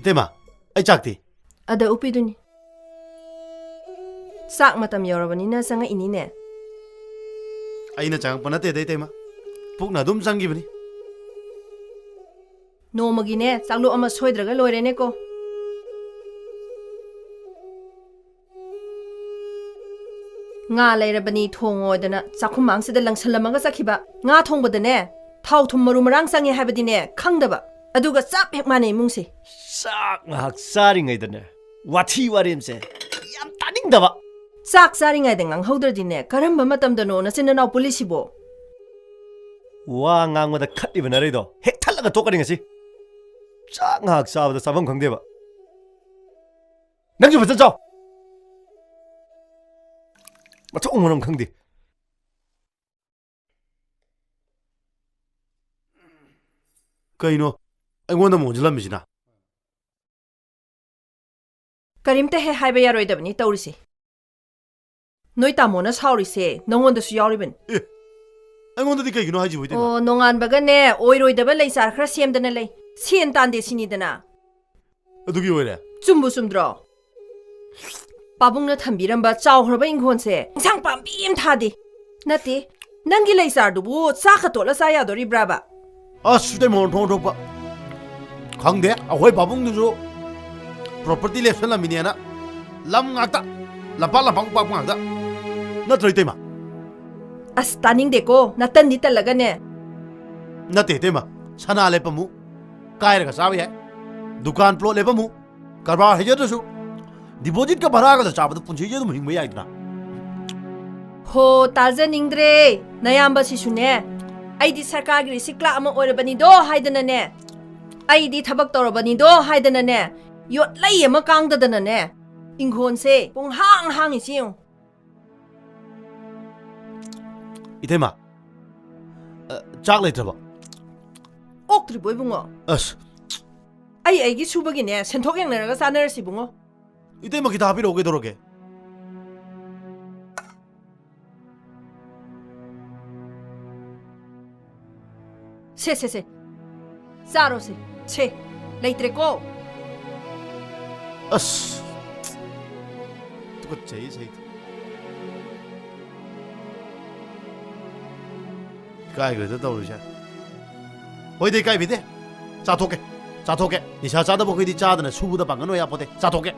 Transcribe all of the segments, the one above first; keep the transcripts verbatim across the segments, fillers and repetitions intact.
ꯏꯇꯩꯃ, ꯑꯩ ꯆꯥꯛꯇꯤ? ꯑꯗ ꯎꯞꯄꯤꯗꯨꯅꯤ꯫ ꯆꯥꯛ ꯃꯇꯝ ꯌꯧꯔꯕꯅꯤꯅ ꯆꯪꯉꯛꯏꯅꯤꯅꯦ꯫ ꯑꯩꯅ ꯆꯪꯉꯛꯄ ꯅꯠꯇꯦꯗ, ꯏꯇꯩꯃ꯫ ꯄꯨꯛꯅ ꯑꯗꯨꯝ ꯆꯪꯈꯤꯕꯅꯤ꯫ ꯅꯣꯡꯃꯒꯤꯅꯦ, ꯆꯥꯛꯂꯨꯛ ꯑꯃ ꯁꯣꯏꯗ꯭ꯔꯒ ꯂꯣꯏꯔꯦꯅꯦꯀꯣ꯫ ꯉꯥ ꯂꯩꯔꯕꯅꯤ ꯊꯣꯡꯉꯣꯗꯅ ꯆꯥꯛꯈꯨꯝ ꯃꯥꯡꯁꯤꯗ ꯂꯪꯁꯜꯂꯝꯃꯒ ꯆꯠꯈꯤꯕ꯫ ꯉꯥ ꯊꯣꯡꯕꯗꯅꯦ, ꯊꯥꯎ ꯊꯨꯝ ꯃꯔꯨ ꯃꯔꯥꯡ ꯆꯪꯉꯦ ꯍꯥꯏꯕꯗꯤꯅꯦ ꯈꯪꯗꯕ꯫ ꯑꯗꯨꯒ ꯆꯞ ꯍꯦꯛ ꯃꯥꯟꯅꯩ ꯏꯃꯨꯡꯁꯦ꯫ ꯆꯥꯛ ꯉꯥꯏꯍꯥꯛ ꯆꯥꯔꯤꯉꯩꯗꯅꯦ, ꯋꯥꯊꯤ ꯋꯥꯔꯦꯝꯁꯦ ꯌꯥꯝ ꯇꯥꯅꯤꯡꯗꯕ꯫ ꯆꯥꯛ ꯆꯥꯔꯤꯉꯩꯗ ꯉꯥꯡꯍꯧꯗ꯭ꯔꯗꯤꯅꯦ, ꯀꯔꯝꯕ ꯃꯇꯝꯗꯅꯣ ꯅꯆꯤꯟ ꯅꯅꯥꯎ ꯄꯨꯜꯂꯤꯁꯤꯕꯣ? ꯋꯥ ꯉꯥꯡꯕꯗ ꯈꯠꯂꯤꯕ ꯅꯔꯩꯗꯣ ꯍꯦꯛ ꯊꯠꯂꯒ ꯇꯣꯛꯀꯅꯤ ꯉꯁꯤ꯫ ꯆꯥꯛ ꯉꯥꯏꯍꯥꯛ ꯆꯥꯕꯗ ꯆꯥꯐꯝ ꯈꯪꯗꯦꯕ꯫ ꯅꯪꯁꯨ ꯐꯖꯅ ꯆꯥꯎ꯫ ꯃꯊꯣꯡ ꯃꯔꯝ ꯈꯪꯗꯦ꯫ ꯀꯩꯅꯣ ꯑꯩꯉꯣꯟꯗ ꯑꯃꯨꯛ ꯑꯣꯟꯁꯤꯜꯂꯝꯃꯤꯁꯤꯅ? ꯀꯔꯤꯝꯇ ꯍꯦꯛ ꯍꯥꯏꯕ ꯌꯥꯔꯣꯏꯗꯕꯅꯤ ꯇꯧꯔꯤꯁꯦ꯫ ꯅꯣꯏ ꯇꯥꯃꯣꯅ ꯁꯥꯎꯔꯤꯁꯦ ꯅꯉꯣꯟꯗꯁꯨ ꯌꯥꯎꯔꯤꯕꯅꯤ꯫ ꯑꯦ, ꯑꯩꯉꯣꯟꯗꯗꯤ ꯀꯩꯒꯤꯅꯣ ꯍꯥꯏꯁꯤꯕꯨ, ꯏꯇꯩꯃ? ꯑꯣ, ꯅꯣꯡꯉꯥꯟꯕꯒꯅꯦ, ꯑꯣꯏꯔꯣꯏꯗꯕ ꯂꯩꯆꯥꯔ ꯈꯔ ꯁꯦꯝꯗꯅ ꯂꯩ꯫ ꯁꯦꯟ ꯇꯥꯟꯗꯦ ꯁꯤꯅꯤꯗꯅ꯫ ꯑꯗꯨꯒꯤ ꯑꯣꯏꯔꯦ? ꯆꯨꯝꯕꯨ ꯆꯨꯝꯗ꯭ꯔꯣ? ꯄꯥꯕꯨꯡꯅ ꯊꯝꯕꯤꯔꯝꯕ ꯆꯥꯎꯈ꯭ꯔꯕ ꯏꯪꯈꯣꯜꯁꯦ ꯏꯟꯁꯥꯡ ꯄꯥꯝꯕꯤ ꯑꯃ ꯊꯥꯗꯦ꯫ ꯅꯠꯇꯦ, ꯅꯪꯒꯤ ꯂꯩꯆꯥꯔꯗꯨꯕꯨ ꯆꯥꯛꯀ ꯇꯣꯠꯂ ꯆꯥ ꯌꯥꯗꯣꯔꯤꯕ꯭ꯔꯥꯕ? ꯑꯁ, ꯏꯇꯩꯃ, ꯑꯣꯟꯊꯣꯛ ꯑꯣꯟꯊꯣꯛꯄ꯫ ꯈꯪꯗꯦ, ꯑꯩꯈꯣꯏ ꯄꯥꯕꯨꯡꯗꯨꯁꯨ ꯄ꯭ꯔꯣꯄꯔꯇꯤ ꯂꯦꯞꯁꯜꯂꯝꯃꯤꯅꯦꯅ ꯂꯝ ꯉꯥꯛꯇ, ꯂꯝꯄꯥꯛ ꯂꯝꯄꯥꯛ ꯄꯥꯛꯄ ꯉꯥꯛꯇ꯫ ꯅꯠꯇ꯭ꯔꯣ, ꯏꯇꯩꯃ? ꯑꯁ, ꯇꯥꯅꯤꯡꯗꯦꯀꯣ, ꯅꯇꯟꯗꯤ ꯇꯜꯂꯒꯅꯦ꯫ ꯅꯠꯇꯦ, ꯏꯇꯩꯃ, ꯁꯅꯥ ꯂꯦꯞꯄꯝꯃꯨ, ꯀꯥꯏꯔꯒ ꯆꯥꯕ ꯌꯥꯏ꯫ ꯗꯨꯀꯥꯟ ꯄ꯭ꯂꯣꯠ ꯂꯦꯞꯄꯝꯃꯨ, ꯀꯔꯕꯥꯔ ꯍꯩꯖꯗ꯭ꯔꯁꯨ, ꯗꯤꯄꯣꯖꯤꯠꯀ ꯚꯔꯥꯒꯗ ꯆꯥꯕꯗ ꯄꯨꯟꯁꯤꯁꯦ ꯑꯗꯨꯝ ꯍꯤꯡꯕ ꯌꯥꯏꯗꯅ꯫ ꯍꯣ, ꯇꯥꯖꯅꯤꯡꯗ꯭ꯔꯦ꯫ ꯅꯌꯥꯝꯕꯁꯤꯁꯨꯅꯦ, "ꯑꯩꯗꯤ ꯁꯔꯀꯥꯔꯒꯤ ꯔꯤꯁꯤꯛ ꯀ꯭ꯂꯥꯔꯛ ꯑꯃ ꯑꯣꯏꯔꯕꯅꯤꯗꯣ" ꯍꯥꯏꯗꯅꯅꯦ, "ꯑꯩꯗꯤ ꯊꯕꯛ ꯇꯧꯔꯕꯅꯤꯗꯣ" ꯍꯥꯏꯗꯅꯅꯦ, ꯌꯣꯠꯂꯩ ꯑꯃ ꯀꯥꯡꯗꯗꯅꯅꯦ, ꯏꯪꯈꯣꯜꯁꯦ ꯄꯨꯡꯍꯥꯡ ꯍꯥꯡꯉꯤꯁꯤ ꯌꯦꯡꯉꯨ꯫ ꯏꯇꯩꯃ, ꯑ, ꯆꯥꯛ ꯂꯩꯇ꯭ꯔꯕ? ꯑꯣꯛꯇ꯭ꯔꯤꯕꯣ, ꯏꯕꯨꯡꯉꯣ? ꯑꯁ꯫ ꯑꯩ ꯑꯩꯒꯤ ꯁꯨꯕꯒꯤꯅꯦ, ꯁꯦꯟꯊꯣꯛ ꯌꯦꯡꯅꯔꯒ ꯆꯥꯅꯔꯁꯤ, ꯏꯕꯨꯡꯉꯣ꯫ ꯏꯇꯩꯃ, ꯈꯤꯇ ꯍꯥꯞꯄꯤꯔꯛꯑꯣ, ꯀꯩꯗꯧꯔꯒꯦ? ꯁꯦ, ꯁꯦ, ꯁꯦ꯫ ꯆꯥꯔꯣꯁꯦ꯫ ꯁꯦ꯫ ꯂꯩꯇ꯭ꯔꯦꯀꯣ? ꯑꯁ, ꯇꯨꯀꯠꯆꯩ ꯁꯩꯗꯣ꯫ ꯏꯀꯥꯏꯈ꯭ꯔꯦꯗ ꯇꯧꯔꯤꯁꯦ꯫ ꯍꯣꯏꯗ, ꯏꯀꯥꯏꯕꯤꯗꯦ꯫ ꯆꯥꯊꯣꯛꯀꯦ, ꯆꯥꯊꯣꯛꯀꯦ꯫ ꯅꯤꯁꯥ ꯆꯥꯗꯕ ꯑꯩꯈꯣꯏꯗꯤ ꯆꯥꯗꯅ ꯁꯨꯕꯗ ꯄꯥꯡꯒꯟ ꯑꯣꯏ ꯌꯥꯄꯣꯠꯇꯦ꯫ ꯆꯥꯊꯣꯛꯀꯦ꯫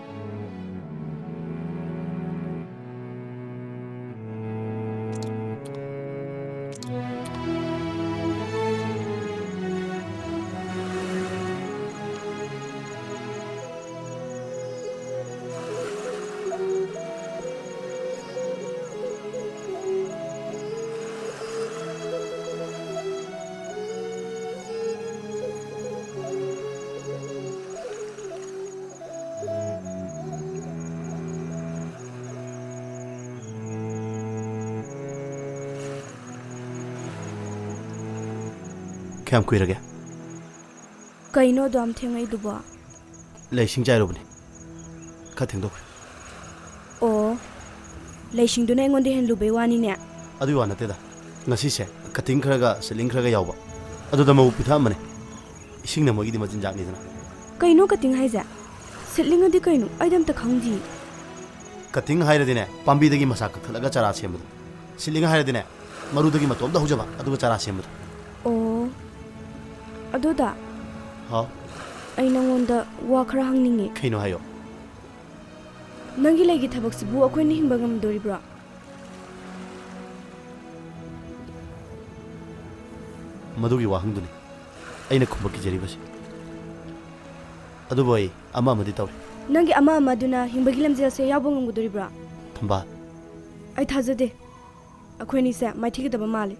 ꯀꯌꯥꯝ ꯀꯨꯏꯔꯒꯦ? ꯀꯩꯅꯣ ꯑꯗꯨꯌꯥꯝ ꯊꯦꯡꯉꯛꯏꯗꯨꯕꯣ? ꯂꯩꯁꯤꯡ ꯆꯥꯏꯔꯨꯕꯅꯦ꯫ ꯈꯔ ꯊꯦꯡꯗꯣꯛꯈ꯭ꯔꯦ꯫ ꯑꯣ, ꯂꯩꯁꯤꯡꯗꯨꯅ ꯑꯩꯉꯣꯟꯗ ꯍꯦꯟꯅ ꯂꯨꯕꯩ ꯋꯥꯅꯤꯅꯦ꯫ ꯑꯗꯨꯒꯤ ꯋꯥ ꯅꯠꯇꯦꯗ꯫ ꯉꯁꯤꯁꯦ ꯀꯇꯤꯡ ꯈꯔꯒ ꯁꯤꯠꯂꯤꯡ ꯈꯔꯒ ꯌꯥꯎꯕ꯫ ꯑꯗꯨꯗ ꯃꯕꯨꯛ ꯄꯤꯊꯛꯑꯝꯕꯅꯦ꯫ ꯏꯁꯤꯡꯅ ꯃꯣꯏꯒꯤꯗꯤ ꯃꯆꯤꯟꯖꯥꯛꯅꯤꯗꯅ꯫ ꯀꯩꯅꯣ ꯀꯇꯤꯡ ꯍꯥꯏꯁꯦ? ꯁꯤꯠꯂꯤꯡ ꯑꯗꯤ ꯀꯩꯅꯣ? ꯑꯩꯗꯤ ꯑꯝꯇ ꯈꯪꯗꯤꯌꯦ꯫ ꯀꯇꯤꯡ ꯍꯥꯏꯔꯗꯤꯅꯦ, ꯄꯥꯝꯕꯤꯗꯒꯤ ꯃꯁꯥ ꯀꯛꯊꯠꯂꯒ ꯆꯔꯥ ꯁꯦꯝꯕꯗꯣ꯫ ꯁꯤꯠꯂꯤꯡ ꯍꯥꯏꯔꯗꯤꯅꯦ, ꯃꯔꯨꯗꯒꯤ ꯃꯇꯣꯝꯇ ꯍꯧꯖꯕ, ꯑꯗꯨꯒ ꯆꯔꯥ ꯁꯦꯝꯕꯗꯣ꯫ ꯑꯣ, ꯑꯗꯣ ꯗꯥ, ꯍꯥꯎ? ꯑꯩ ꯅꯪꯉꯣꯟꯗ ꯋꯥ ꯈꯔ ꯍꯪꯅꯤꯡꯉꯦ꯫ ꯀꯩꯅꯣ ꯍꯥꯏꯌꯣ꯫ ꯅꯪꯒꯤ ꯂꯩꯒꯤ ꯊꯕꯛꯁꯤꯕꯨ ꯑꯩꯈꯣꯏꯅ ꯍꯤꯡꯕ ꯉꯝꯗꯣꯔꯤꯕ꯭ꯔꯣ? ꯃꯗꯨꯒꯤ ꯋꯥꯍꯪꯗꯨꯅꯤ ꯑꯩꯅ ꯈꯨꯝꯕ ꯀꯤꯖꯔꯤꯕꯁꯤ꯫ ꯑꯗꯨꯕꯨ ꯑꯩ ꯑꯃ ꯑꯃꯗꯤ ꯇꯧꯔꯤ꯫ ꯅꯪꯒꯤ ꯑꯃ ꯑꯃꯗꯨꯅ ꯍꯤꯡꯕꯒꯤ ꯂꯝꯖꯦꯜꯁꯦ ꯌꯥꯎꯕ ꯉꯝꯒꯗꯣꯔꯤꯕ꯭ꯔꯣ? ꯊꯝꯕꯥꯜ꯫ ꯑꯩ ꯊꯥꯖꯗꯦ꯫ ꯑꯩꯈꯣꯏꯅꯤꯁꯦ ꯃꯥꯏꯊꯤꯒꯗꯕ ꯃꯥꯜꯂꯤ꯫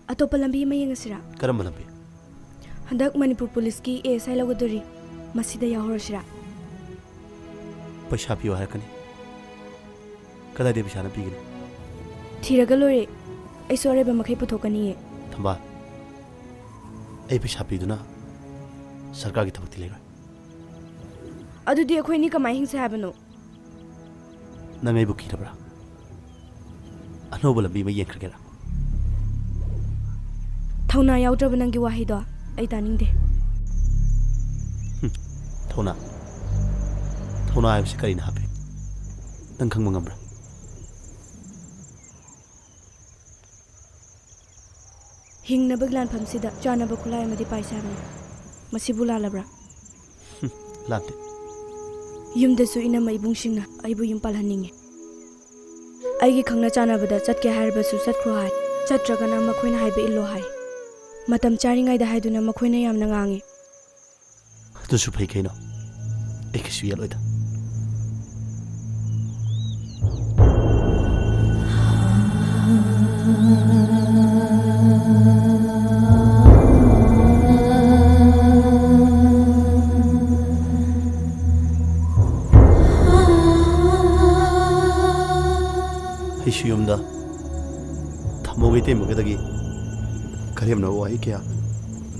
ꯑꯇꯣꯞꯄ ꯂꯝꯕꯤ ꯑꯃ ꯌꯦꯡꯉꯁꯤꯔꯥ? ꯀꯔꯝꯕ ꯂꯝꯕꯤ? ꯍꯟꯗꯛ ꯃꯅꯤꯄꯨꯔ ꯄꯨꯂꯤꯁꯀꯤ ASI ꯂꯧꯒꯗꯣꯔꯤ꯫ ꯃꯁꯤꯗ ꯌꯥꯎꯍꯧꯔꯁꯤꯔꯥ? ꯄꯩꯁꯥ ꯄꯤꯌꯨ ꯍꯥꯏꯔꯛꯀꯅꯤ꯫ ꯀꯗꯥꯏꯗꯒꯤ ꯄꯩꯁꯥꯅ ꯄꯤꯒꯅꯤ? ꯊꯤꯔꯒ ꯂꯣꯏꯔꯦ꯫ ꯑꯩꯁꯨ ꯑꯔꯩꯕ ꯃꯈꯩ ꯄꯨꯊꯣꯛꯀꯅꯤꯌꯦ꯫ ꯊꯝꯕꯥꯜ, ꯑꯩ ꯄꯩꯁꯥ ꯄꯤꯗꯨꯅ ꯁꯔꯀꯥꯔꯒꯤ ꯊꯕꯛꯇꯤ ꯂꯩꯔꯣꯏ꯫ ꯑꯗꯨꯗꯤ ꯑꯩꯈꯣꯏ ꯑꯅꯤ ꯀꯃꯥꯏ ꯍꯤꯡꯁꯦ ꯍꯥꯏꯕꯅꯣ? ꯅꯪ ꯑꯩꯕꯨ ꯀꯤꯔꯕ꯭ꯔꯥ? ꯑꯅꯧꯕ ꯂꯝꯕꯤ ꯑꯃ ꯌꯦꯡꯈ꯭ꯔꯒꯦꯔꯥ? ꯊꯧꯅꯥ ꯌꯥꯎꯗ꯭ꯔꯕ ꯅꯪꯒꯤ ꯋꯥꯍꯩꯗꯣ ꯑꯩ ꯇꯥꯅꯤꯡꯗꯦ꯫ ꯍꯨꯝ, ꯊꯧꯅꯥ? ꯄꯨꯅꯥ ꯍꯥꯏꯕꯁꯤ ꯀꯔꯤꯅ ꯍꯥꯞꯄꯤ? ꯅꯪ ꯈꯪꯕ ꯉꯝꯕ꯭ꯔꯥ? ꯍꯤꯡꯅꯕꯒꯤ ꯂꯥꯟꯐꯝꯁꯤꯗ ꯆꯥꯅꯕ ꯈꯨꯠꯂꯥꯏ ꯑꯃꯗꯤ ꯄꯥꯏꯁꯦ ꯍꯥꯏꯕꯅꯤ꯫ ꯃꯁꯤꯕꯨ ꯂꯥꯜꯂꯕ꯭ꯔꯥ? ꯂꯥꯟꯗꯦ꯫ ꯌꯨꯝꯗꯁꯨ ꯏꯅꯝꯃ ꯏꯕꯨꯡꯁꯤꯡꯅ ꯑꯩꯕꯨ ꯌꯨꯝ ꯄꯥꯜꯍꯟꯅꯤꯡꯉꯤ꯫ ꯑꯩꯒꯤ ꯈꯪꯅ ꯆꯥꯅꯕꯗ ꯆꯠꯀꯦ ꯍꯥꯏꯔꯕꯁꯨ ꯆꯠꯈ꯭ꯔꯣ ꯍꯥꯏ, ꯆꯠꯇ꯭ꯔꯒꯅ ꯃꯈꯣꯏꯅ ꯍꯥꯏꯕ ꯏꯜꯂꯣ ꯍꯥꯏ꯫ ꯃꯇꯝ ꯆꯥꯔꯤꯉꯩꯗ ꯍꯥꯏꯗꯨꯅ ꯃꯈꯣꯏꯅ ꯌꯥꯝꯅ ꯉꯥꯡꯉꯤ꯫ ꯑꯗꯨꯁꯨ ꯐꯩ ꯀꯩꯅꯣ, ꯑꯩ ꯀꯩꯁꯨ ꯌꯦꯠꯂꯣꯏꯗ꯫ ꯑꯩꯁꯨ ꯌꯨꯝꯗ ꯊꯝꯃꯣꯒ ꯏꯇꯩꯃꯒꯗꯒꯤ ꯀꯔꯦꯝꯅꯕ ꯋꯥꯍꯩ ꯀꯌꯥ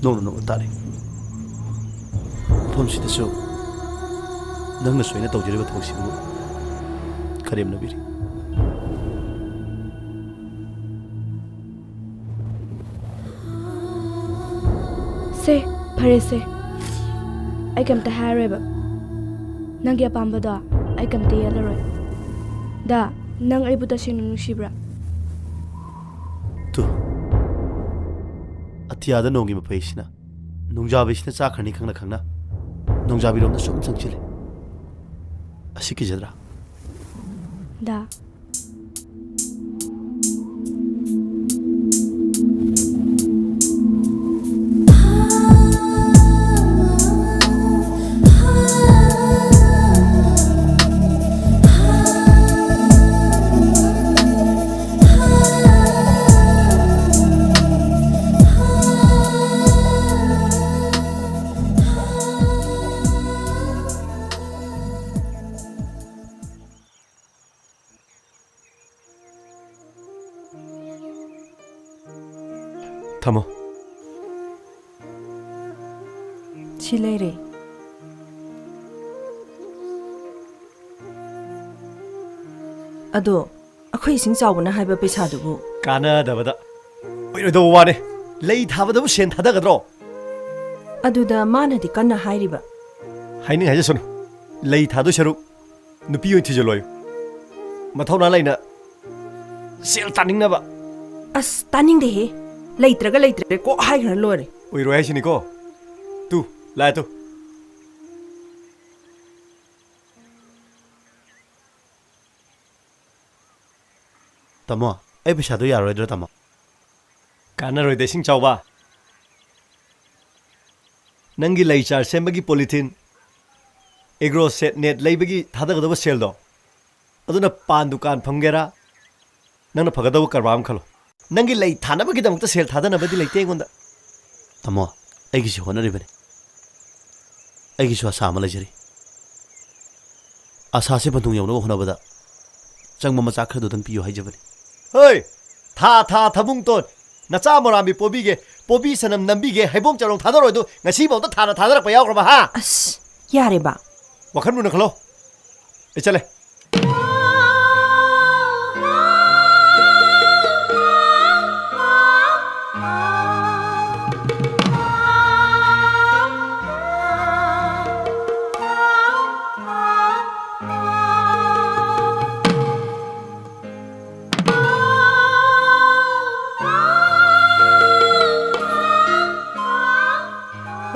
ꯅꯣꯛꯅ ꯅꯣꯛꯅ ꯇꯥꯔꯦ꯫ ꯃꯐꯝꯁꯤꯗꯁꯨ ꯅꯪꯅꯁꯨ ꯑꯩꯅ ꯇꯧꯖꯔꯤꯕ ꯊꯕꯛꯁꯤꯕꯨ ꯀꯔꯦꯝꯅꯕꯤꯔꯤ꯫ ꯁꯦ, ꯐꯔꯦꯁꯦ꯫ ꯑꯩ ꯀꯩꯝꯇ ꯍꯥꯏꯔꯔꯣꯏꯕ꯫ ꯅꯪꯒꯤ ꯑꯄꯥꯝꯕꯗꯣ ꯑꯩ ꯀꯩꯝꯇ ꯌꯦꯠꯂꯔꯣꯏ꯫ ꯗꯥ, ꯅꯪ ꯑꯩꯕꯨ ꯇꯁꯦꯡꯅ ꯅꯨꯡꯁꯤꯕ꯭ꯔꯥ? ꯇꯨ, ꯑꯇꯤꯌꯥꯗ ꯅꯣꯡꯒꯤ ꯃꯄꯩꯁꯤꯅ, ꯅꯣꯡꯖꯥꯕꯤꯁꯤꯅ ꯆꯥꯈ꯭ꯔꯅꯤ ꯈꯪꯅ ꯈꯪꯅ ꯅꯣꯡꯖꯥꯕꯤꯔꯣꯝꯗ ꯁꯨꯝ ꯆꯪꯁꯤꯜꯂꯤ꯫ ꯑꯁꯤ ꯀꯤꯖꯗ꯭ꯔꯥ? ꯗꯥ꯫ ꯊꯝꯃꯣ꯫ ꯁꯤ ꯂꯩꯔꯦ꯫ ꯑꯗꯣ, ꯑꯩꯈꯣꯏ ꯏꯁꯤꯡ ꯆꯥꯎꯕꯅ ꯍꯥꯏꯕ ꯄꯩꯁꯥꯗꯨꯕꯨ? ꯀꯥꯟꯅꯗꯕꯗ ꯑꯣꯏꯔꯣꯏꯗꯕ ꯋꯥꯅꯦ꯫ ꯂꯩ ꯊꯥꯕꯗꯕꯨ ꯁꯦꯟ ꯊꯥꯗꯒꯗ꯭ꯔꯣ? ꯑꯗꯨꯗ ꯃꯥꯅꯗꯤ ꯀꯟꯅ ꯍꯥꯏꯔꯤꯕ꯫ ꯍꯥꯏꯅꯤꯡ ꯍꯥꯏꯖꯁꯅꯨ꯫ ꯂꯩ ꯊꯥꯗꯣꯏ ꯁꯔꯨꯛ ꯅꯨꯄꯤ ꯑꯣꯏꯅ ꯊꯤꯖꯤꯜꯂꯣ꯫ ꯃꯊꯧꯅꯥ ꯂꯩꯅ ꯁꯦꯜ ꯇꯥꯅꯤꯡꯅꯕ꯫ ꯑꯁ, ꯇꯥꯅꯤꯡꯗꯦꯍꯦ꯫ ꯂꯩꯇ꯭ꯔꯒ ꯂꯩꯇ꯭ꯔꯦ ꯀꯣꯛ ꯍꯥꯏꯈ꯭ꯔ ꯂꯣꯏꯔꯦ꯫ ꯑꯣꯏꯔꯣꯏ ꯍꯥꯏꯁꯤꯅꯤꯀꯣ꯫ ꯇꯨ, ꯂꯥꯛꯑꯦ ꯇꯨ꯫ ꯇꯥꯃꯣ, ꯑꯩ ꯄꯩꯁꯥꯗꯣ ꯌꯥꯔꯣꯏꯗ꯭ꯔꯣ, ꯇꯥꯃꯣ? ꯀꯥꯟꯅꯔꯣꯏꯗ, ꯏꯁꯤꯡ ꯆꯥꯎꯕ꯫ ꯅꯪꯒꯤ ꯂꯩ ꯆꯥꯔ ꯁꯦꯝꯕꯒꯤ ꯄꯣꯂꯤꯊꯤꯟ, ꯑꯦꯒ꯭ꯔꯣ ꯁꯦꯠ ꯅꯦꯠ ꯂꯩꯕꯒꯤ ꯊꯥꯗꯒꯗꯕ ꯁꯦꯜꯗꯣ, ꯑꯗꯨꯅ ꯄꯥꯟ ꯗꯨꯀꯥꯟ ꯐꯝꯒꯦꯔꯥ, ꯅꯪꯅ ꯐꯒꯗꯕ ꯀꯔꯕꯥꯔ ꯑꯃ ꯈꯜꯂꯣ꯫ ꯅꯪꯒꯤ ꯂꯩ ꯊꯥꯅꯕꯒꯤꯗꯃꯛꯇ ꯁꯦꯜ ꯊꯥꯗꯅꯕꯗꯤ ꯂꯩꯇꯦ ꯑꯩꯉꯣꯟꯗ꯫ ꯇꯥꯃꯣ, ꯑꯩꯒꯤꯁꯨ ꯍꯣꯠꯅꯔꯤꯕꯅꯤ꯫ ꯑꯩꯒꯤꯁꯨ ꯑꯁꯥ ꯑꯃ ꯂꯩꯖꯔꯤ꯫ ꯑꯁꯥꯁꯦ ꯄꯟꯊꯨꯡ ꯌꯧꯅꯕ ꯍꯣꯠꯅꯕꯗ ꯆꯪꯕ ꯃꯆꯥꯛ ꯈꯔꯗꯨꯗꯪ ꯄꯤꯌꯨ ꯍꯥꯏꯖꯕꯅꯤ꯫ ꯍꯣꯏ, ꯊꯥ ꯊꯥ ꯊꯕꯨꯡꯇꯣꯟ, ꯅꯆꯥ ꯃꯣꯔꯥꯝꯕꯤ ꯄꯣꯕꯤꯒꯦ, ꯄꯣꯕꯤ ꯁꯅꯝ ꯅꯝꯕꯤꯒꯦ, ꯍꯩꯕꯣꯡ ꯆꯔꯣꯡ ꯊꯥꯗꯔꯣꯏꯗꯨ ꯉꯁꯤꯐꯥꯎꯗ ꯊꯥꯅ ꯊꯥꯗꯔꯛꯄ ꯌꯥꯎꯈ꯭ꯔꯕ, ꯍꯥ? ꯑꯁ, ꯌꯥꯔꯦꯕ꯫ ꯋꯥꯈꯜ ꯃꯨꯟꯅ ꯈꯜꯂꯣ꯫ ꯑꯩ ꯆꯠꯂꯦ꯫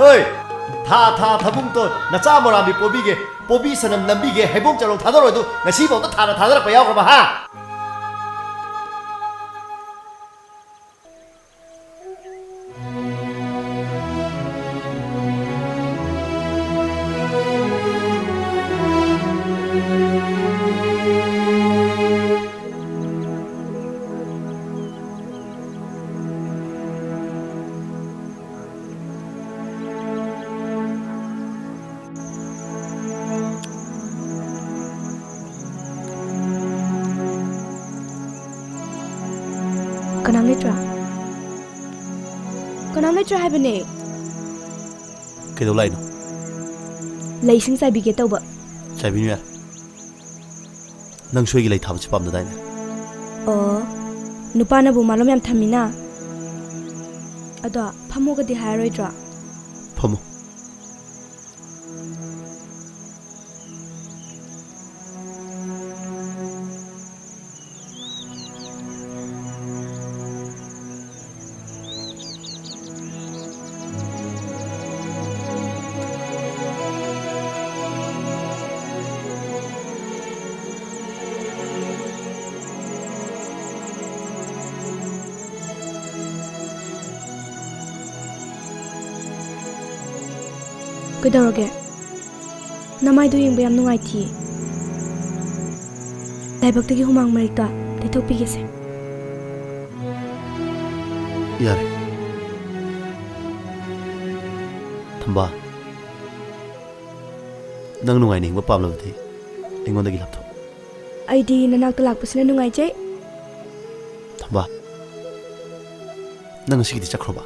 ꯍꯣꯏ, ꯊꯥ ꯊꯥ ꯊꯕꯨꯡꯇꯣꯟ, ꯅꯆꯥ ꯃꯣꯔꯥꯝꯕꯤ ꯄꯣꯕꯤꯒꯦ, ꯄꯣꯕꯤ ꯁꯅꯝ ꯅꯝꯕꯤꯒꯦ, ꯍꯩꯕꯣꯡ ꯆꯔꯣꯡ ꯊꯥꯗꯔꯣꯏꯗꯨ ꯉꯁꯤꯐꯥꯎꯗ ꯊꯥꯅ ꯊꯥꯗꯔꯛꯄ ꯌꯥꯎꯈ꯭ꯔꯕ, ꯍꯥ? ꯀꯅꯥꯝ ꯂꯩꯇ꯭ꯔꯣ? ꯀꯅꯥꯝ ꯂꯩꯇ꯭ꯔꯣ ꯍꯥꯏꯕꯅꯦ꯫ ꯀꯩꯗꯧ ꯂꯥꯛꯏꯅꯣ? ꯂꯩꯁꯤꯡ ꯆꯥꯏꯕꯤꯒꯦ ꯇꯧꯕ꯫ ꯆꯥꯏꯕꯤꯅꯨ ꯌꯥꯔꯦ꯫ ꯅꯪꯁꯨ ꯑꯩꯒꯤ ꯂꯩ ꯊꯥꯕꯁꯤ ꯄꯥꯝꯗꯗꯥꯏꯅꯦ? ꯑꯣ, ꯅꯨꯄꯥꯅꯕꯨ ꯃꯥꯂꯣꯝ ꯌꯥꯝ ꯊꯝꯃꯤꯅ꯫ ꯑꯗꯣ ꯐꯝꯃꯣꯒꯗꯤ ꯍꯥꯏꯔꯣꯏꯗ꯭ꯔꯣ? ꯐꯝꯃꯣ꯫ ꯀꯩꯗꯧꯔꯒꯦ? ꯅꯃꯥꯏꯗꯣ ꯌꯦꯡꯕ ꯌꯥꯝ ꯅꯨꯡꯉꯥꯏꯇꯤꯌꯦ꯫ ꯂꯥꯏꯕꯛꯇꯒꯤ ꯍꯨꯃꯥꯡ ꯃꯔꯤꯛꯇ ꯇꯩꯊꯣꯛꯄꯤꯒꯦꯁꯦ꯫ ꯌꯥꯔꯦ꯫ ꯊꯝꯕꯥ, ꯅꯪ ꯅꯨꯡꯉꯥꯏꯅ ꯍꯤꯡꯕ ꯄꯥꯝꯂꯕꯗꯤ ꯑꯩꯉꯣꯟꯗꯒꯤ ꯂꯥꯞꯊꯣꯛ꯫ ꯑꯩꯗꯤ ꯅꯅꯥꯛꯇ ꯂꯥꯛꯄꯁꯤꯅ ꯅꯨꯡꯉꯥꯏꯖꯩ꯫ ꯊꯝꯕꯥ, ꯅꯪ ꯉꯁꯤꯒꯤꯗꯤ ꯆꯠꯈ꯭ꯔꯣꯕ?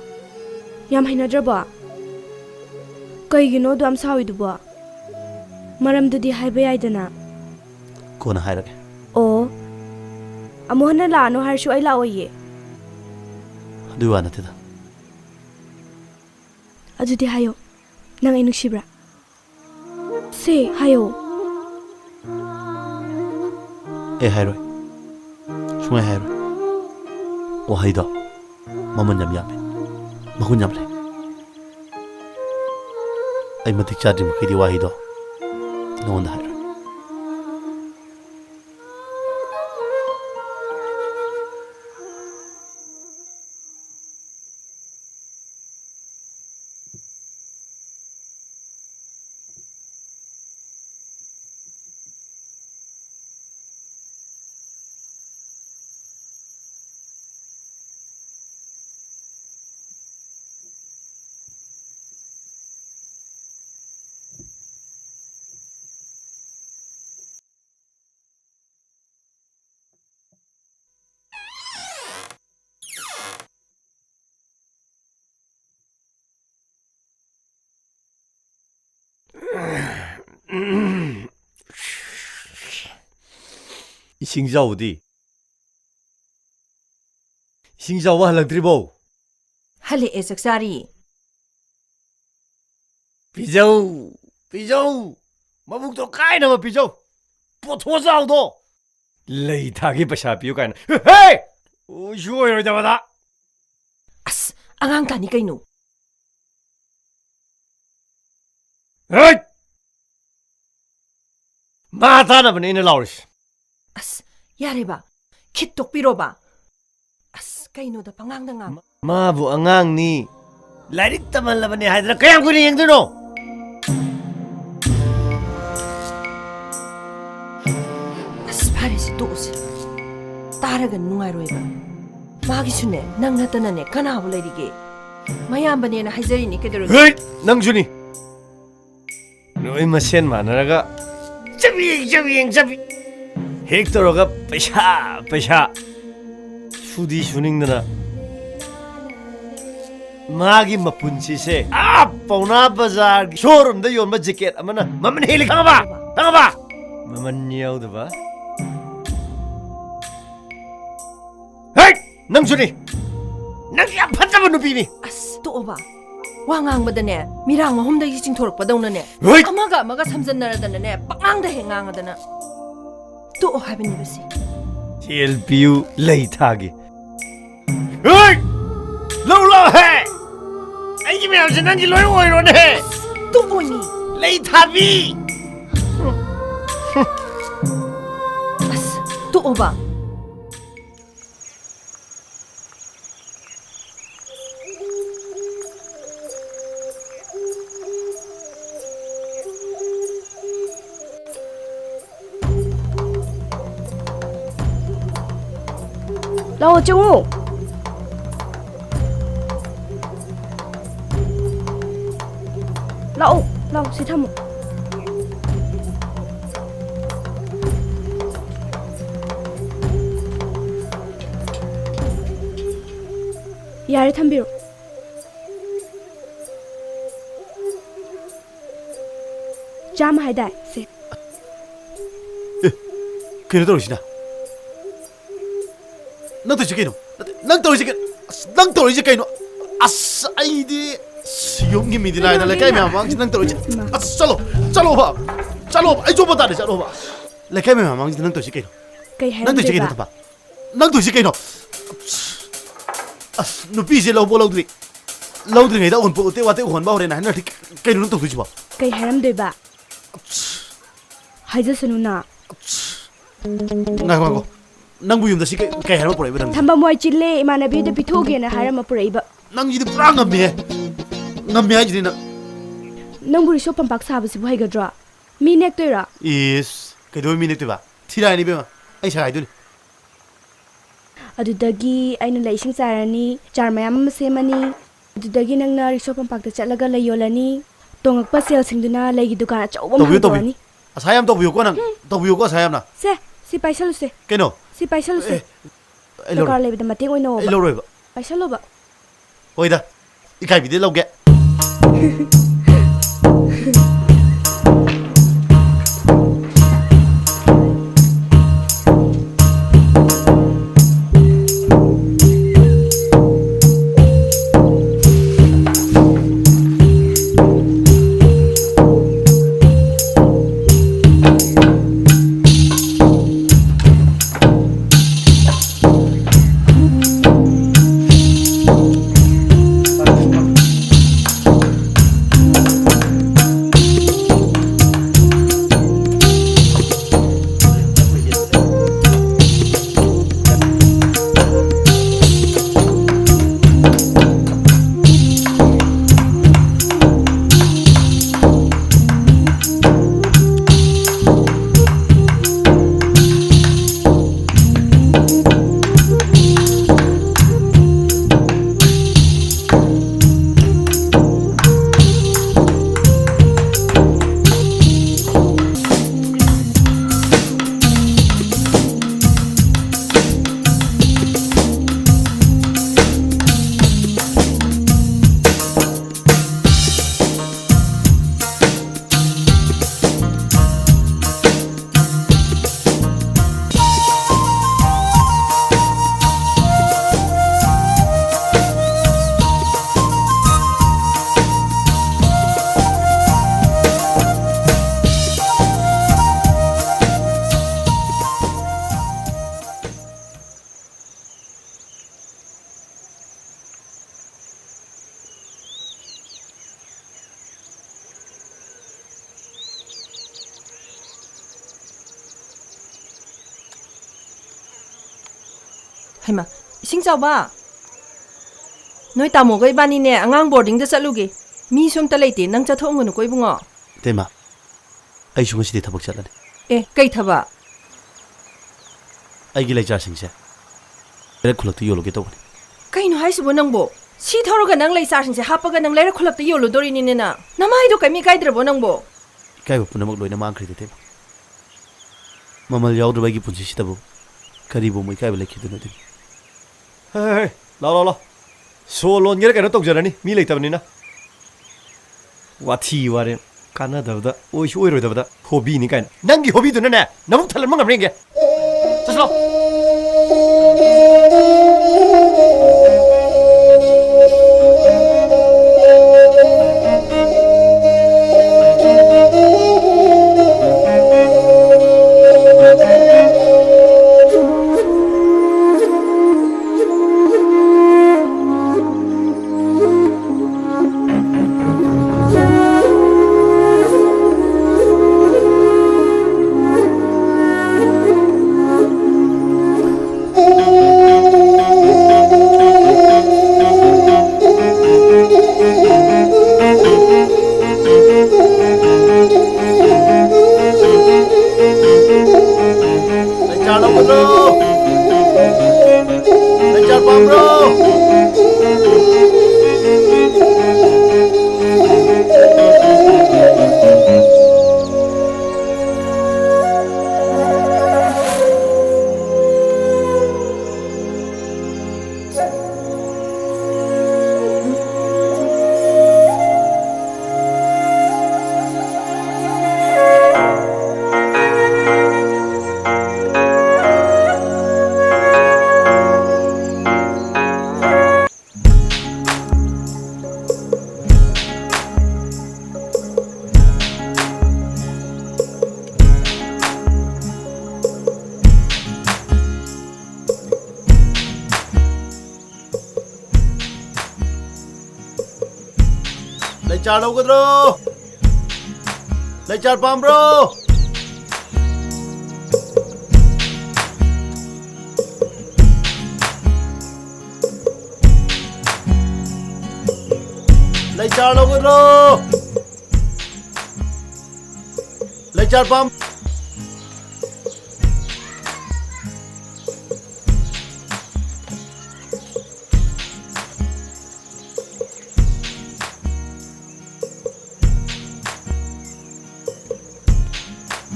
ꯌꯥꯝ ꯍꯩꯅꯗ꯭ꯔꯕꯣ? ꯀꯩꯒꯤꯅꯣ ꯑꯗꯨ ꯌꯥꯝ ꯁꯥꯎꯔꯤꯗꯨꯕꯣ? ꯃꯔꯝꯗꯨꯗꯤ ꯍꯥꯏꯕ ꯌꯥꯏꯗꯅ꯫ ꯀꯣꯟꯅ ꯍꯥꯏꯔꯒꯦ꯫ ꯑꯣ, ꯑꯃꯨꯛ ꯍꯟꯅ ꯂꯥꯛꯑꯅꯨ ꯍꯥꯏꯔꯁꯨ ꯑꯩ ꯂꯥꯛꯑꯣꯏꯌꯦ꯫ ꯑꯗꯨꯏ ꯋꯥ ꯅꯠꯇꯦꯗ꯫ ꯑꯗꯨꯗꯤ ꯍꯥꯏꯌꯣ, ꯅꯪ ꯑꯩ ꯅꯨꯡꯁꯤꯕ꯭ꯔꯥ? ꯁꯦ, ꯍꯥꯏꯌꯣ꯫ ꯑꯩ ꯍꯥꯏꯔꯣꯏ꯫ ꯁꯨꯡꯍꯥꯏ ꯍꯥꯏꯔꯣꯏ꯫ ꯋꯥꯍꯩꯗꯣ ꯃꯃꯜ ꯌꯥꯝ ꯌꯥꯝꯃꯦ, ꯃꯒꯨꯟ ꯌꯥꯝ ꯂꯩ꯫ ꯑꯩ ꯃꯇꯤꯛ ꯆꯥꯗ꯭ꯔꯤ ꯃꯈꯩꯗꯤ ꯋꯥꯍꯩꯗꯣ ꯅꯉꯣꯟꯗ ꯍꯥꯏꯔꯣꯏ꯫ ꯏꯁꯤꯡ ꯆꯥꯎꯕꯗꯤ? ꯏꯁꯤꯡ ꯆꯥꯎꯕ ꯍꯜꯂꯛꯇ꯭ꯔꯤꯕꯣ? ꯍꯜꯂꯛꯑꯦ, ꯆꯥꯛ ꯆꯥꯔꯤ꯫ ꯄꯤꯖꯧ, ꯄꯤꯖꯧ, ꯃꯕꯨꯛꯇꯣ ꯀꯥꯏꯅꯕ ꯄꯤꯖꯧ꯫ ꯄꯣꯊꯣꯛ ꯆꯥꯎꯗꯣ꯫ ꯂꯩ ꯊꯥꯒꯤ ꯄꯩꯁꯥ ꯄꯤꯌꯨ ꯀꯥꯏꯅ꯫ ꯍꯦ! ꯑꯣꯏꯁꯨ ꯑꯣꯏꯔꯣꯏꯗꯕꯗ꯫ ꯑꯁ, ꯑꯉꯥꯡ ꯇꯥꯅꯤ ꯀꯩꯅꯣ꯫ ꯍꯩꯠ! ꯃꯥ ꯇꯥꯅꯕꯅꯦ ꯑꯩꯅ ꯂꯥꯎꯔꯤꯁꯦ꯫ ꯑꯁ, ꯌꯥꯔꯦꯕ꯫ ꯈꯤꯠ ꯇꯣꯛꯄꯤꯔꯣꯕ꯫ ꯑꯁ, ꯀꯩꯅꯣꯗ ꯄꯉꯥꯡꯗ ꯉꯥꯡ꯫ ꯃꯥꯕꯨ ꯑꯉꯥꯡꯅꯤ, ꯂꯥꯏꯔꯤꯛ ꯇꯝꯍꯜꯂꯕꯅꯦ ꯍꯥꯏꯗꯅ ꯀꯌꯥꯝ ꯀꯨꯏꯅ ꯌꯦꯡꯗꯣꯏꯅꯣ? ꯍꯥꯏꯔꯒ ꯅꯨꯡꯉꯥꯏꯔꯣꯏꯕ꯫ ꯃꯥꯒꯤꯁꯨꯅꯦ, ꯅꯪ ꯅꯠꯇꯅꯅꯦ ꯀꯅꯥꯕꯨ ꯂꯩꯔꯤꯒꯦ? ꯃꯌꯥꯝꯕꯅꯦꯅ ꯍꯥꯏꯖꯔꯤꯅꯤ, ꯀꯩꯗꯧꯔꯒꯦ? ꯍꯦꯠ! ꯅꯪꯁꯨꯅꯤ꯫ ꯅꯣꯏ ꯃꯁꯦꯟ ꯃꯥꯟꯅꯔꯒ ꯆꯕꯤ, ꯆꯕꯤ, ꯆꯕꯤ ꯍꯦꯛ ꯇꯧꯔꯒ ꯄꯩꯁꯥ, ꯄꯩꯁꯥ꯫ ꯁꯨꯗꯤ ꯁꯨꯅꯤꯡꯗꯅ ꯃꯥꯒꯤ ꯃꯄꯨꯟꯁꯤꯁꯦ ꯑꯥ ꯄꯥꯎꯅꯥ ꯕꯖꯥꯔꯒꯤ ꯁꯣꯔꯨꯝꯗ ꯌꯣꯟꯕ ꯖꯦꯀꯦꯠ ꯑꯃꯅ ꯃꯃꯜ ꯍꯦꯜꯂꯤ, ꯈꯪꯉꯕ? ꯈꯪꯉꯕ? ꯃꯃꯜ ꯌꯥꯎꯗꯕ꯫ ꯍꯦꯠ! ꯅꯪꯁꯨꯅꯤ! ꯅꯪ ꯌꯥꯝ ꯐꯠꯇꯕ ꯅꯨꯄꯤꯅꯤ! ꯑꯁ, ꯇꯣꯛꯑꯣꯕ꯫ ꯋꯥ ꯉꯥꯡꯕꯗꯅꯦ, ꯃꯤꯔꯥꯡ ꯃꯍꯨꯝꯗꯒꯤ ꯆꯤꯡꯊꯣꯔꯛꯄꯗꯧꯅꯅꯦ꯫ ꯍꯣꯏ! ꯑꯃꯒ ꯑꯃꯒ ꯁꯝꯖꯟꯅꯔꯗꯅꯅꯦ, ꯄꯛꯉꯥꯡꯗ ꯍꯦꯛ ꯉꯥꯡꯉꯗꯅ꯫ ꯇꯣꯛꯑꯣ ꯍꯥꯏꯕꯅꯦꯕ ꯁꯤ꯫ ꯁꯦꯜ ꯄꯤꯌꯨ, ꯂꯩ ꯊꯥꯒꯦ꯫ ꯍꯣꯏ! ꯂꯧ ꯂꯥꯛꯑꯣꯍꯦ! ꯑꯩꯒꯤ ꯃꯌꯥꯝꯁꯦ ꯅꯪꯒꯤ ꯂꯣꯏ ꯑꯣꯏꯔꯣꯅꯦꯍꯦ! ꯇꯣꯛꯑꯣꯅꯦ! ꯂꯩ ꯊꯥꯕꯤ! ꯑꯁ, ꯇꯣꯛꯑꯣꯕ꯫ ꯂꯥꯛꯑꯣ, ꯆꯪꯉꯣ꯫ ꯂꯥꯛꯑꯣ, ꯂꯥꯛꯑꯣ, ꯁꯤ ꯊꯝꯃꯣ꯫ ꯌꯥꯔꯦ, ꯊꯝꯕꯤꯔꯣ꯫ ꯆꯥꯝꯃ ꯍꯥꯏꯗꯥꯏ? ꯁꯦ꯫ ꯑꯦ, ꯀꯩꯅꯣ ꯇꯧꯔꯤꯁꯤꯅ? ꯅꯪ ꯇꯧꯔꯤꯁꯤ ꯀꯩꯅꯣ? ꯅꯠꯇꯦ, ꯅꯪ ꯇꯧꯔꯤꯁꯤ ꯀꯩꯅꯣ? ꯑꯁ, ꯅꯪ ꯇꯧꯔꯤꯁꯤ ꯀꯩꯅꯣ? ꯑꯁ, ꯑꯩꯗꯤ ꯑꯁ, ꯌꯨꯝꯒꯤ ꯃꯤꯗꯤ ꯂꯥꯏꯅ, ꯂꯩꯀꯥꯏ ꯃꯌꯥꯝ ꯃꯃꯥꯡꯁꯤꯗ ꯅꯪ ꯇꯧꯔꯤꯁꯤ꯫ ꯏꯃꯥ꯫ ꯑꯁ, ꯆꯠꯂꯣ, ꯆꯠꯂꯣꯕ, ꯆꯠꯂꯣꯕ, ꯑꯩ ꯆꯣꯞꯄ ꯇꯥꯔꯦ, ꯆꯠꯂꯣꯕ꯫ ꯂꯩꯀꯥꯏ ꯃꯌꯥꯝ ꯃꯃꯥꯡꯁꯤꯗ ꯅꯪ ꯇꯧꯔꯤꯁꯤ ꯀꯩꯅꯣ? ꯀꯩ ꯅꯪ ꯇꯧꯔꯤꯁꯤ ꯀꯩꯅꯣ, ꯍꯥꯏꯔꯝꯗꯣꯏꯕ? ꯊꯝꯕꯥꯜ? ꯅꯪ ꯇꯧꯔꯤꯁꯤ ꯀꯩꯅꯣ? ꯑꯁ, ꯅꯨꯄꯤꯁꯦ ꯂꯧꯕ ꯂꯧꯗ꯭ꯔꯤ, ꯂꯧꯗ꯭ꯔꯤꯉꯩꯗ ꯑꯎꯟꯄꯣꯠ ꯎꯇꯦꯛ ꯋꯥꯇꯦꯛ ꯎꯍꯟꯕ ꯍꯧꯔꯦꯅ ꯍꯥꯏꯅꯔꯗꯤ ꯀꯩꯅꯣ ꯅꯪ ꯇꯧꯗꯣꯏꯁꯤꯕꯣ? ꯀꯩ ꯍꯥꯏꯔꯝꯗꯣꯏꯕ? ꯍꯥꯏꯖꯁꯅꯨꯅ꯫ ꯉꯥꯏꯈꯣ, ꯉꯥꯏꯈꯣ꯫ ꯅꯪꯕꯨ ꯌꯨꯝꯗ ꯁꯤ ꯀꯩ, ꯀꯩ ꯍꯥꯏꯔꯝꯃ ꯄꯨꯔꯛꯏꯕ ꯅꯪꯗꯤ? ꯊꯝꯕꯥꯜ ꯃꯣꯏ ꯆꯤꯜꯂꯦ, ꯏꯃꯥꯟꯅꯕꯤꯗ ꯄꯤꯊꯣꯛꯎꯒꯦꯅ ꯍꯥꯏꯔꯝꯃ ꯄꯨꯔꯛꯏꯕ꯫ ꯅꯪꯁꯤꯗꯤ ꯄꯨꯔꯥ ꯉꯝꯃꯦꯍꯦ꯫ ꯉꯝꯃꯦ ꯍꯥꯏꯁꯤꯗꯤ ꯅꯪ꯫ ꯅꯪꯕꯨ ꯔꯤꯁꯣ ꯐꯝꯄꯥꯛ ꯁꯥꯕꯁꯤꯕꯨ ꯍꯩꯒꯗ꯭ꯔꯣ? ꯃꯤ ꯅꯦꯛꯇꯣꯏꯔꯣ? ꯏꯁ, ꯀꯩꯗꯧꯕꯩ ꯃꯤ ꯅꯦꯛꯇꯣꯏꯕ? ꯊꯤꯔꯥꯏꯅꯤ ꯏꯕꯦꯝꯃ, ꯑꯩ ꯁꯒꯥꯏꯗꯨꯅꯤ꯫ ꯑꯗꯨꯗꯒꯤ ꯑꯩꯅ ꯂꯩ ꯏꯁꯤꯡ ꯆꯥꯏꯔꯅꯤ, ꯆꯥꯔ ꯃꯌꯥꯝ ꯑꯃ ꯁꯦꯝꯃꯅꯤ꯫ ꯑꯗꯨꯗꯒꯤ ꯅꯪꯅ ꯔꯤꯛꯁꯣ ꯄꯝꯄꯥꯛꯇ ꯆꯠꯂꯒ ꯂꯩ ꯌꯣꯜꯂꯅꯤ꯫ ꯇꯣꯡꯉꯛꯄ ꯁꯦꯜꯁꯤꯡꯗꯨꯅ ꯂꯩꯒꯤ ꯗꯨꯀꯥꯟ ꯑꯆꯧꯕ ꯑꯃ ꯇꯧꯕꯤꯌꯨ, ꯇꯧꯕꯤꯌꯨ꯫ ꯍꯥꯡꯗꯣꯛꯑꯅꯤ꯫ ꯑꯁꯥ ꯌꯥꯝ ꯇꯧꯕꯤꯌꯨꯀꯣ ꯅꯪ꯫ ꯇꯧꯕꯤꯌꯨꯀꯣ ꯑꯁꯥ ꯌꯥꯝꯅ꯫ ꯁꯦ, ꯁꯤ ꯄꯥꯏꯁꯜꯂꯨꯁꯦ꯫ ꯀꯩꯅꯣ? ꯁꯤ ꯄꯥꯏꯁꯜꯂꯨꯁꯦ꯫ ꯑꯦ, ꯑꯩ ꯂꯧꯔꯣꯏ꯫ ꯗꯔꯀꯥꯔ ꯂꯩꯕꯗ ꯃꯇꯦꯡ ꯑꯣꯏꯅ ꯑꯩ ꯑꯣꯏꯕ꯫ ꯂꯧꯔꯣꯏꯕ꯫ ꯄꯥꯏꯁꯜꯂꯣꯕ꯫ ꯍꯣꯏꯗ, ꯏꯀꯥꯏꯕꯤꯗꯦ, ꯂꯧꯒꯦ꯫ ꯍꯩꯃꯥ, ꯏꯁꯤꯡ ꯆꯥꯎꯕ! ꯅꯣꯏ ꯇꯥꯃꯣꯒ ꯏꯕꯥꯅꯤꯅꯦ, ꯑꯉꯥꯡ ꯕꯣꯔꯗꯤꯡꯗ ꯆꯠꯂꯨꯒꯦ꯫ ꯃꯤꯁꯨ ꯑꯝꯇ ꯂꯩꯇꯦ, ꯅꯪ ꯆꯠꯊꯣꯛꯑꯝꯒꯅꯨꯀꯣ ꯏꯕꯨꯡꯉꯣ꯫ ꯏꯇꯩꯃ, ꯑꯩꯁꯨ ꯉꯁꯤꯗꯤ ꯊꯕꯛ ꯆꯠꯂꯅꯤ꯫ ꯑꯦ, ꯀꯩ ꯊꯕꯛ? ꯑꯩꯒꯤ ꯂꯩꯆꯥꯁꯤꯡꯁꯦ ꯂꯩꯔꯛ ꯈꯨꯜꯂꯛꯇ ꯌꯣꯜꯂꯨꯒꯦ ꯇꯧꯕꯅꯤ꯫ ꯀꯩꯅꯣ ꯍꯥꯏꯁꯤꯕꯣ ꯅꯪꯕꯣ? ꯁꯤ ꯊꯧꯔꯒ ꯅꯪ ꯂꯩ ꯆꯥꯔꯁꯤꯡꯁꯦ ꯍꯥꯞꯄꯒ ꯅꯪ ꯂꯩꯔꯛ ꯈꯨꯜꯂꯛꯇ ꯌꯣꯜꯂꯨꯗꯣꯔꯤꯅꯤꯅꯦ ꯅꯪ? ꯅꯃꯥꯏꯗꯣ ꯀꯩꯝ ꯏꯀꯥꯏꯗ꯭ꯔꯕꯣ ꯅꯪꯕꯣ? ꯏꯀꯥꯏꯕ ꯄꯨꯝꯅꯃꯛ ꯂꯣꯏꯅ ꯃꯥꯡꯈ꯭ꯔꯦ ꯏꯕꯦꯝꯃ꯫ ꯃꯃꯜ ꯌꯥꯎꯗ꯭ꯔꯕ ꯑꯩꯒꯤ ꯄꯨꯟꯁꯤꯁꯤꯗꯕꯨ ꯀꯔꯤꯕꯨ ꯑꯃꯨꯛ ꯏꯀꯥꯏꯕ ꯂꯩꯈꯤꯗꯣꯏꯅꯣ ꯏꯕꯦꯝꯃ? ꯍꯦ, ꯍꯦ, ꯍꯦ, ꯂꯥꯎ, ꯂꯥꯎ, ꯂꯥꯎ꯫ ꯁꯣ ꯂꯣꯟꯒꯦꯔꯥ ꯀꯩꯅꯣ ꯇꯧꯖꯔꯅꯤ, ꯃꯤ ꯂꯩꯇꯕꯅꯤꯅ꯫ ꯋꯥꯊꯤ ꯋꯥꯔꯦꯝ, ꯀꯥꯟꯅꯗꯕꯗ, ꯑꯣꯏꯁꯨ ꯑꯣꯏꯔꯣꯏꯗꯕꯗ, ꯍꯣꯕꯤꯅꯤ ꯀꯥꯏꯅ꯫ ꯅꯪꯒꯤ ꯍꯣꯕꯤꯗꯨꯅꯅꯦ, ꯅꯕꯨꯛ ꯊꯜꯍꯟꯕ ꯉꯝꯕ꯭ꯔꯥ ꯌꯦꯡꯒꯦ꯫ ꯆꯠꯁꯤꯂꯣ꯫ ꯂꯩꯆꯥ ꯂꯧꯒꯗ꯭ꯔꯣ? ꯂꯩꯆꯥ ꯄꯥꯝꯕ꯭ꯔꯣ? ꯂꯩꯆꯥ ꯂꯧꯒꯗ꯭ꯔꯣ? ꯂꯩꯆꯥ ꯄꯥꯝꯕ꯭ꯔꯣ? ꯂꯩꯆꯥ ꯂꯧꯒꯗ꯭ꯔꯣ? ꯂꯩꯆꯥ ꯄꯥꯝ-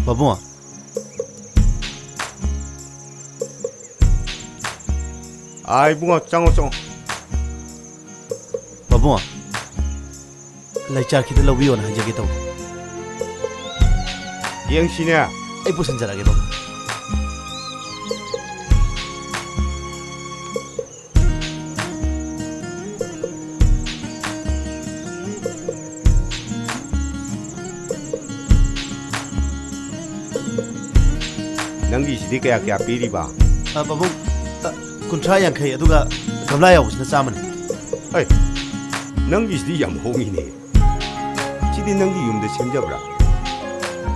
ꯄꯥꯕꯨꯡ꯫ ꯑꯥ, ꯏꯕꯨꯡꯉꯣ, ꯆꯪꯉꯣ, ꯆꯪꯉꯣ꯫ ꯄꯥꯕꯨꯡ, ꯂꯩꯆꯥꯛ ꯈꯤꯇ ꯂꯧꯕꯤꯌꯣꯅ ꯍꯥꯏꯖꯒꯦ ꯇꯧꯕ꯫ ꯌꯦꯡꯁꯤꯅꯦ꯫ ꯑꯩ ꯄꯨꯁꯟꯖꯔꯛꯑꯒꯦ, ꯄꯥꯕꯨꯡ꯫ ꯅꯪꯒꯤꯁꯤꯗꯤ ꯀꯌꯥ ꯀꯌꯥ ꯄꯤꯔꯤꯕ? ꯑ, ꯄꯥꯕꯨꯡ, ꯑ, ꯀꯨꯟꯊ꯭ꯔꯥ, ꯌꯥꯡꯈꯩ, ꯑꯗꯨꯒ ꯒꯝꯂꯥ ꯌꯥꯎꯕꯁꯤꯅ ꯆꯥꯝꯃꯅꯤ꯫ ꯑꯩ, ꯅꯪꯒꯤꯁꯤꯗꯤ ꯌꯥꯝ ꯍꯣꯡꯉꯤꯅꯦ꯫ ꯁꯤꯗꯤ ꯅꯪꯒꯤ ꯌꯨꯝꯗ ꯁꯦꯝꯖꯕ꯭ꯔꯥ?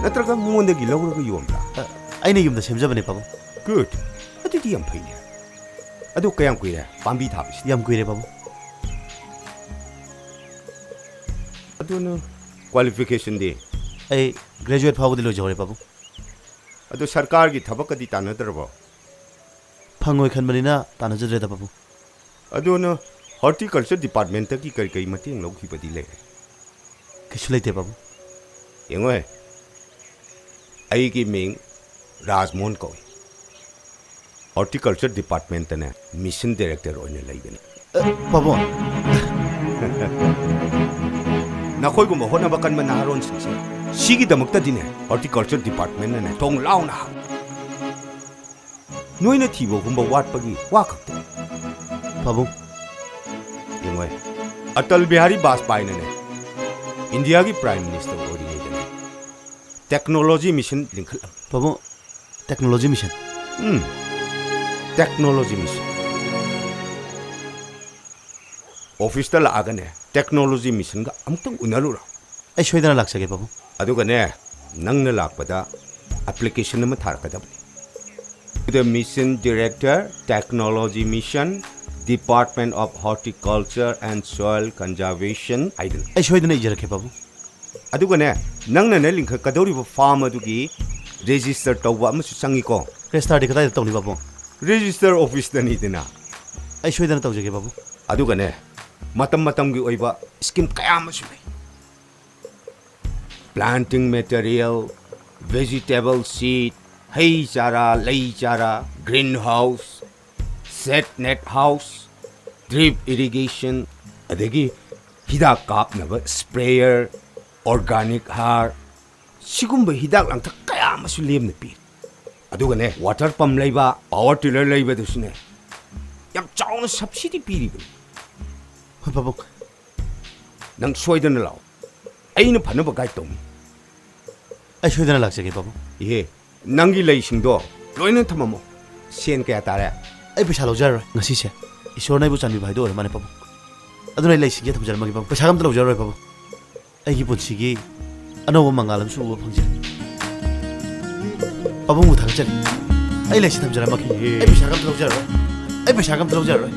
ꯅꯠꯇ꯭ꯔꯒ ꯃꯤꯉꯣꯟꯗꯒꯤ ꯂꯧꯔꯒ ꯌꯣꯟꯕ꯭ꯔꯥ? ꯑ, ꯑꯩꯅ ꯌꯨꯝꯗ ꯁꯦꯝꯖꯕꯅꯦ, ꯄꯥꯕꯨꯡ꯫ Good. ꯑꯗꯨꯗꯤ ꯌꯥꯝ ꯐꯩꯅꯦ꯫ ꯑꯗꯨ ꯀꯌꯥꯝ ꯀꯨꯏꯔꯦ ꯄꯥꯝꯕꯤ ꯊꯥꯕꯁꯤ? ꯌꯥꯝ ꯀꯨꯏꯔꯦ, ꯄꯥꯕꯨꯡ꯫ ꯑꯗꯨ ꯅꯪ qualificationꯗꯤ? ꯑꯩ graduate ꯐꯥꯎꯕꯗꯤ ꯂꯣꯏꯖꯍꯧꯔꯦ, ꯄꯥꯕꯨꯡ꯫ ꯑꯗꯨ ꯁꯔꯀꯥꯔꯒꯤ ꯊꯕꯛꯀꯗꯤ ꯇꯥꯟꯅꯗ꯭ꯔꯕꯣ? ꯐꯪꯉꯣꯏ ꯈꯟꯕꯅꯤꯅ ꯇꯥꯟꯅꯖꯗ꯭ꯔꯦꯗ, ꯄꯥꯕꯨꯡ꯫ ꯑꯗꯨ ꯅꯪ horticulture departmentꯇꯒꯤ ꯀꯔꯤ ꯀꯔꯤ ꯃꯇꯦꯡ ꯂꯧꯈꯤꯕꯗꯤ ꯂꯩꯔꯦ? ꯀꯩꯁꯨ ꯂꯩꯇꯦ, ꯄꯥꯕꯨꯡ꯫ ꯌꯦꯡꯉꯣꯍꯦ, ꯑꯩꯒꯤ ꯃꯤꯡ ꯔꯥꯖꯃꯣꯍꯟ ꯀꯧꯏ꯫ Horticulture departmentꯇꯅꯦ mission director ꯑꯣꯏꯅ ꯂꯩꯕꯅꯤ꯫ ꯑ, ꯄꯥꯕꯨꯡ꯫ ꯅꯈꯣꯏꯒꯨꯝꯕ ꯍꯣꯠꯅꯕ ꯀꯟꯕ ꯅꯍꯥꯔꯣꯟꯁꯤꯡꯁꯦ ꯁꯤꯒꯤꯗꯃꯛꯇꯗꯤꯅꯦ horticulture departmentꯅꯅꯦ ꯊꯣꯡ ꯂꯥꯎꯅ ꯍꯥꯡ-, ꯅꯣꯏꯅ ꯊꯤꯕ ꯍꯨꯝꯕ ꯋꯥꯠꯄꯒꯤ ꯋꯥ ꯈꯛꯇꯅꯤ꯫ ꯄꯥꯕꯨꯡ꯫ ꯌꯦꯡꯉꯣꯏ, ꯑꯇꯜ ꯕꯤꯍꯥꯔꯤ ꯕꯥꯖꯄꯥꯏꯅꯅꯦ ꯏꯟꯗꯤꯌꯥꯒꯤ prime minister ꯑꯣꯏꯔꯤꯉꯩꯗꯅꯦ technology mission ꯂꯤꯡꯈꯠꯂꯝꯃꯤ꯫ ꯄꯥꯕꯨꯡ, technology mission? ꯎꯝ, technology mission꯫ Officeꯇ ꯂꯥꯛꯑꯒꯅꯦ technology missionꯒ ꯑꯃꯨꯛꯇꯪ ꯎꯅꯔꯨꯔꯣ꯫ ꯑꯩ ꯁꯣꯏꯗꯅ ꯂꯥꯛꯆꯒꯦ, ꯄꯥꯕꯨꯡ꯫ ꯑꯗꯨꯒꯅꯦ, ꯅꯪꯅ ꯂꯥꯛꯄꯗ application ꯑꯃ ꯊꯥꯔꯛꯀꯗꯕꯅꯤ꯫ To the mission director, technology mission, Department of Horticulture and Soil Conservation ꯍꯥꯏꯗꯅ꯫ ꯑꯩ ꯁꯣꯏꯗꯅ ꯏꯖꯔꯛꯀꯦ, ꯄꯥꯕꯨꯡ꯫ ꯑꯗꯨꯒꯅꯦ, ꯅꯪꯅꯅꯦ ꯂꯤꯡꯈꯠꯀꯗꯧꯔꯤꯕ farm ꯑꯗꯨꯒꯤ register ꯇꯧꯕ ꯑꯃꯁꯨ ꯆꯪꯉꯤꯀꯣ꯫ Registerꯗꯤ ꯀꯗꯥꯏꯗ ꯇꯧꯅꯤ, ꯄꯥꯕꯨꯡ? Register officeꯇꯅꯤꯗꯅ꯫ ꯑꯩ ꯁꯣꯏꯗꯅ ꯇꯧꯖꯒꯦ, ꯄꯥꯕꯨꯡ꯫ ꯑꯗꯨꯒꯅꯦ, ꯃꯇꯝ ꯃꯇꯝꯒꯤ ꯑꯣꯏꯕ scheme ꯀꯌꯥ ꯑꯃꯁꯨ ꯂꯩ꯫ Planting material, vegetable seed, ꯍꯩ ꯆꯥꯔꯥ, ꯂꯩ ꯆꯥꯔꯥ, green house, shade net house, drip irrigation, ꯑꯗꯒꯤ ꯍꯤꯗꯥꯛ ꯀꯥꯞꯅꯕ sprayer, organic ꯍꯥꯔ, ꯁꯤꯒꯨꯝꯕ ꯍꯤꯗꯥꯛ ꯂꯥꯡꯊꯛ ꯀꯌꯥ ꯑꯃꯁꯨ ꯂꯦꯝꯅ ꯄꯤ꯫ ꯑꯗꯨꯒꯅꯦ, water pump ꯂꯩꯕ, power tiller ꯂꯩꯕꯗꯁꯨꯅꯦ, ꯌꯥꯝ ꯆꯥꯎꯅ subsidy ꯄꯤꯔꯤꯕꯅꯤ꯫ ꯍꯣꯏ ꯄꯥꯕꯨꯡ꯫ ꯅꯪ ꯁꯣꯏꯗꯅ ꯂꯥꯛꯑꯣ, ꯑꯩꯅ ꯐꯅꯕ guide ꯇꯧꯅꯤ꯫ ꯑꯩ ꯁꯣꯏꯗꯅ ꯂꯥꯛꯆꯒꯦ ꯄꯥꯕꯨꯡ꯫ ꯏꯍꯦ, ꯅꯪꯒꯤ ꯂꯩꯁꯤꯡꯗꯣ ꯂꯣꯏꯅ ꯊꯝꯃꯝꯃꯣ꯫ ꯁꯦꯟ ꯀꯌꯥ ꯇꯥꯔꯦ? ꯑꯩ ꯄꯩꯁꯥ ꯂꯧꯖꯔꯔꯣꯏ ꯉꯁꯤꯁꯦ꯫ ꯏꯁꯣꯔꯅ ꯑꯩꯕꯨ ꯆꯥꯟꯕꯤꯕ ꯍꯥꯏꯗꯣ ꯑꯣꯏꯔ ꯃꯥꯜꯂꯦ ꯄꯥꯕꯨꯡ꯫ ꯑꯗꯨꯅ ꯑꯩ ꯂꯩꯁꯤꯡꯁꯦ ꯊꯝꯖꯔꯝꯃꯒꯦ ꯄꯥꯕꯨꯡ꯫ ꯄꯩꯁꯥꯒ ꯑꯝꯇ ꯂꯧꯖꯔꯔꯣꯏ ꯄꯥꯕꯨꯡ꯫ ꯑꯩꯒꯤ ꯄꯨꯟꯁꯤꯒꯤ ꯑꯅꯧꯕ ꯃꯉꯥꯜ ꯑꯃꯁꯨ ꯎꯕ ꯐꯪꯖꯔꯦ꯫ ꯄꯥꯕꯨꯡꯕꯨ ꯊꯥꯒꯠꯆꯔꯤ꯫ ꯑꯩ ꯂꯩꯁꯤ ꯊꯝꯖꯔꯝꯃꯒꯦ꯫ ꯑꯦ꯫ ꯑꯩ ꯄꯩꯁꯥꯒ ꯑꯝꯇ ꯂꯧꯖꯔꯔꯣꯏ꯫ ꯑꯩ ꯄꯩꯁꯥꯒ ꯑꯝꯇ ꯂꯧꯖꯔꯔꯣꯏ꯫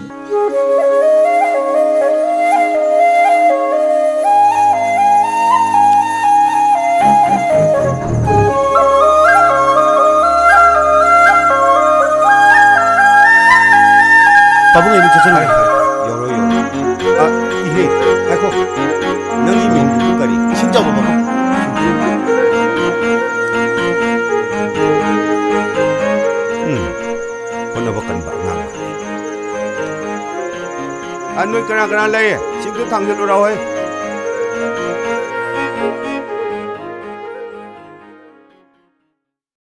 ꯄꯥꯕꯨꯡ, ꯑꯩ ꯑꯃꯨꯛ ꯆꯠꯆꯔꯨꯒꯦ꯫ ꯌꯧꯔꯣ, ꯌꯧꯔꯣ꯫ ꯑ, ꯏꯍꯦ, ꯉꯥꯏꯈꯣ꯫ ꯅꯪꯒꯤ ꯃꯤꯡꯗꯨꯕꯨ ꯀꯔꯤ? ꯏꯁꯤꯡ ꯆꯥꯎꯕ ꯄꯥꯕꯨꯡ꯫ ꯎꯝ, ꯍꯣꯠꯅꯕ ꯀꯟꯕ ꯑꯉꯥꯡ ꯃꯥꯜꯂꯤ꯫ ꯑ, ꯅꯣꯏ ꯀꯅꯥ ꯀꯅꯥ ꯂꯩ? ꯁꯤꯝꯇ ꯊꯥꯡꯖꯜꯂꯨ ꯂꯥꯎꯍꯦ꯫